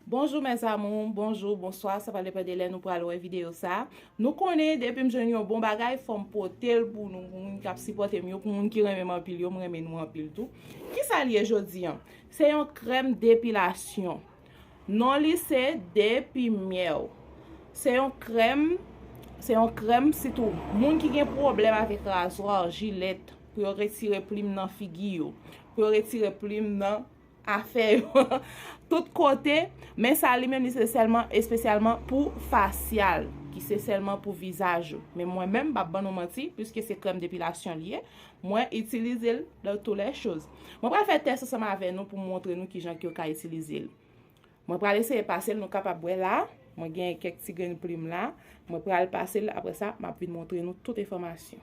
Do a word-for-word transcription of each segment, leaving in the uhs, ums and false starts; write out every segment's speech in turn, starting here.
Bonjou mes amours, bonjou, bonswa, sa va depann de lè nou pral wè videyo sa. Nou konnen depi m jwenn yon bon bagay, fò m pote l pou nou, pou moun k ap sipòte m yo, pou moun ki renmen m anpil yo, m renmen nou anpil tou. Kisa l ye jodi an? Se yon krèm depilasyon. Non li se Depimèw. Se yon krèm, se yon krèm sitou moun ki gen pwoblèm avèk razwa, jilèt, pou yo retire plim nan figi yo, pou yo retire plim nan afè yo tout kote, men sa li menm li se sèlman espesyalman pou fasyal, ki se sèlman pou vizaj ou. Men mwen menm, m p ap ban nou manti, piske se krèm depilasyon li ye, mwen itilize l dans tous les choses. Mwen pral fè tès ansanm avè nou pou m montre nou kijan ke yo ka itilize l. Mwen pral eseye pase l, nou kapab wè la, mwen gen kèk ti grenn plim la, mwen pral pase l, apre sa, m ap vin montre nou tout enfòmasyon.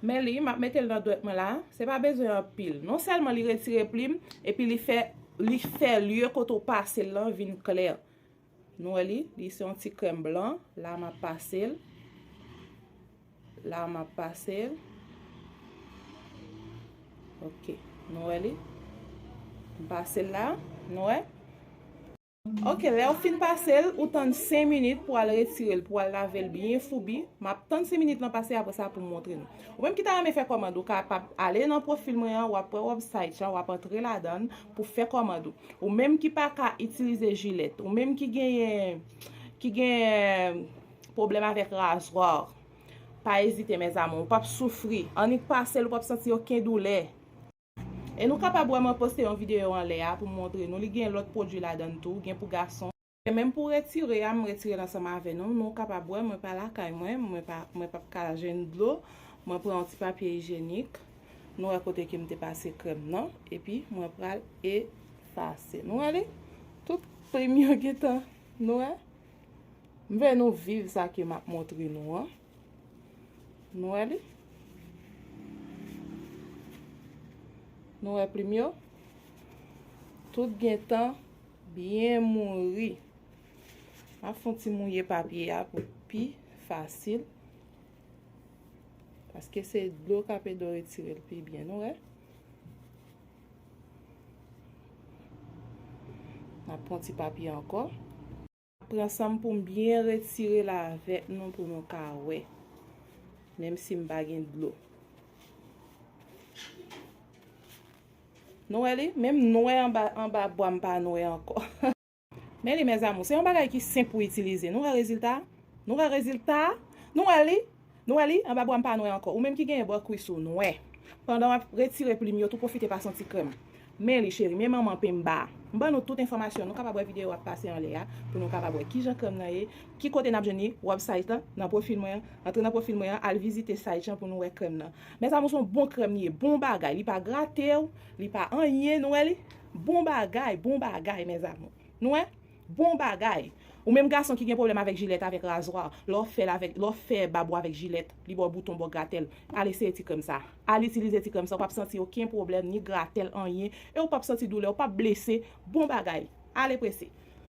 Men li, m ap mete l nan dwèt mwen la. Se pa bezwen anpil. Non sèlman li retire plim, epi li fè, li fè lye kote w pase l lan vin klè. Nou wè li, li se yon ti krèm blan. La, m ap pase l. La, m ap pase l. Ok, nou wè li. M pase l la, nou wè. Ok, lè w fin pase l, ou tann senk minit pou al retire l, pou al lave l byen foubi. M ap tann senk minit lan pase, apre sa pou m montre nou. Ou menm ki ta renmen fè kòmand, ou kapab ale nan pwofil mwen an, w ap wè website lan, w ap antre ladan l pou fè kòmand ou. Ou menm ki pa ka itilize jilèt, ou menm ki genyen, ki genyen pwoblèm avèk razwa, pa ezite mes amours, ou p ap soufri. Annik pase l, ou p ap santi okenn doulè. E nou kapab wè mwen poste yon videyo anlè a pou m montre nou. Li gen lòt pwodui ladan l tou, gen pou gason. E menm pou retire a, m retire l ansanm avè nou. Nou kapab wè mwen pa lakay mwen, mwen pa, mwen p ap ka jwenn dlo. Mwen pran yon ti papye ijyenik. Nou wè kote ke m te pase krèm nan. Epi mwen pral efase. Nou wè li? Tout plim yo gentan. Nou wè? M vle nou viv sa ke m ap montre nou an. Nou wè li? Nou wè plim yo? Tout gentan byen mouri. M ap fè yon ti mouye papye a pou pi fasil. Paske se dlo k ap ede w retire l pi byen, nou wè? M ap pran ti papye ankò. Pran san m pou m byen retire l avèk nou pou nou ka wè. Menm si m pa gen dlo. Nou wè li? Menm nwè anba, anba bwa m pa nwè ankò. Men li, mes amours, se yon bagay ki senp pou itilize. Nou wè rezilta? Nou wè rezilta? Nou wè li? Nou wè li? Anba bwa m pa nwè ankò. Ou menm ki genyen bò kwis ou nwè. Pandan w ap retire plim yo tou, pwofite pase yon ti krèm. Men li, cheri, men manman penba. M ban nou tout enfòmasyon. Nou kapab wè videyo ap pase anlè a pou nou kapab wè kijan krèm nan ye, ki kote n ap jwenn li, website lan, nan pwofil mwen an. Antre nan pwofil mwen an, al vizite site lan pou nou wè krèm nan. Mes amours, se yon bon krèm li ye, bon bagay. Li pa grate w, li pa anyen, nou wè li? Bon bagay, bon bagay, mes amours. Nou wè? Bon bagay. Ou menm gason ki gen pwoblèm avèk jilèt, avèk razwa, lè w fè l avèk, lè w fè bab ou avèk jilèt, li ba w bouton, ba w gratèl, al eseye ti krèm sa. Al itilize ti krèm sa, ou p ap santi okenn pwoblèm, ni gratèl, anyen, e ou p ap santi doulè, ou p ap blese. Bon bagay. Ale prese.